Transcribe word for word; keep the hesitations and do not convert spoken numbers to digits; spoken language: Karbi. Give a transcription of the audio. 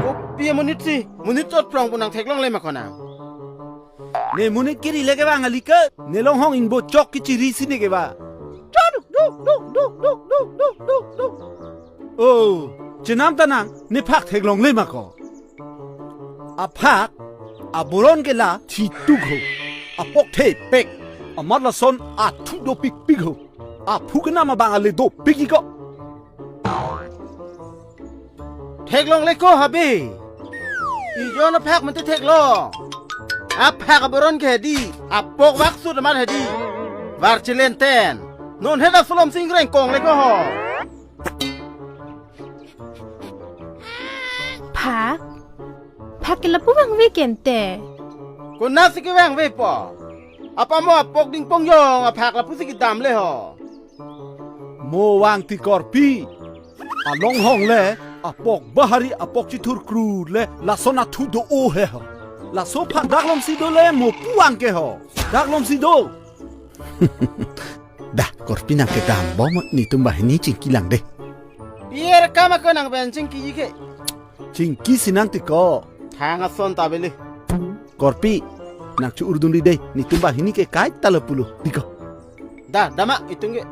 Kopi amonit si, monit chot prong pu nang theklongle ma konang. Ne monit kiri le kevang ali ke, ne longhong ingbo chok kechiri si ne kevang. Oh, chenam tanang, ne phak theklongle ma ko. Aphak, aboron ke la thituk ho. Apok thepek, amat lason athu dopikpik ho. Aphu kenam abang ale dopik iko. Theklongle ko habe. Ijon aphak menti theklong. Aphak aboron ke hedi, apok waksut amat hedi. Var chilenten. Non heda sulom sing reng kongle ko ho. Phak? Phak ke lapu vangve ke ante. Konat si kevangvepo? Apamo apok dingpong jong aphak lapu si kedamle ho. Mo vang ti Korpi. Alonghong le apok bahari apok chithurkrut le lason athu do-o he ho. Laso phak dak lom si do le mo pu vang ke ho. Dak lom si do. Dah, Korpi nang kedam bom, netum banghini chingki lang dei. Pier kama ko nang pen chingkiji ke. Chingki si nang ti ko. Thang ason ta beli. Korpi, nang chu urdun di dei, netum banghini ke kaita lo pulo, ti ko. Dah, dam ma, itum ke.